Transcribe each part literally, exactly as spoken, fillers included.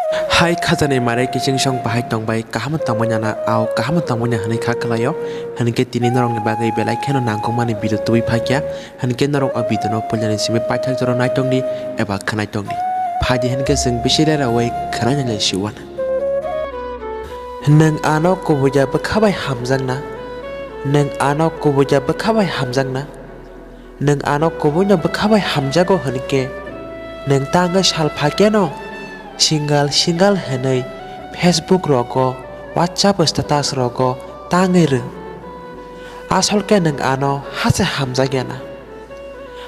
Hai khajani mare kiching song bahai tongbai, kaham tongmani na, au kaham tongmani hinwi kha khlaio. Hinkhe tini norokni bagwi belai kheno nangkukmani video tubui phakya. Hinkhe norok o video no puilani simi paithak jora naitongdi eba khwnaitongdi. Phaidi hinkhe chwng bisi reraui khwnaina lai siwana. Nwng ano kubuya bwkha bai hamjakna? Nwng ano kubuya bwkha bai hamjakna? Nwng ano kubuino bwkha bai hamjago hinkhe, nwng tangwi sal phaikeno single single hinwi Facebook rogo, WhatsApp status rogo tangwi rw. Asol khe nwng ano hache hamjakya na.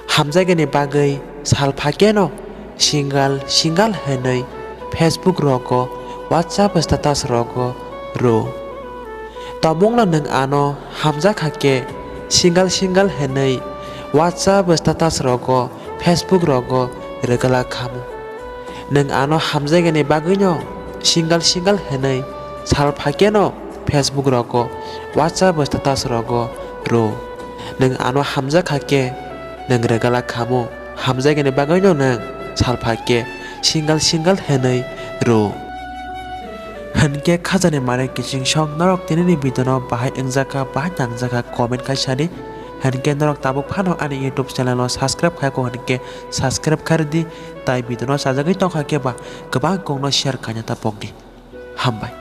Hamjakya ni bagwi sal phaikeno single single hinwi Facebook rogo, WhatsApp status rogo rw. Tongmungno nwng ano hamjakha khe single single hinwi WhatsApp status rogo, Facebook rogo rwgwlak khamu. Nwng ano hamjakya ni bagwino single single hinwi sal phaikeno Facebook rogo, WhatsApp status rogo rw. Nwng ano hamjakha khe nwng rwgwlak khamu. Hamjakya ni bagwino nwng sal phaikhe single single hinwi rw. Hinkhe khajani mare kiching song norok tinini video no bahai wngjakha, bahai nangjakha comment khai sadi. Hinkhe norok tabuk phano ani YouTube channel no subscribe khaiko hinkhe subscribe khardi, tai video no sajagwi tongkha khe ba kwbang kokno share khaina ta pokdi. Hambai.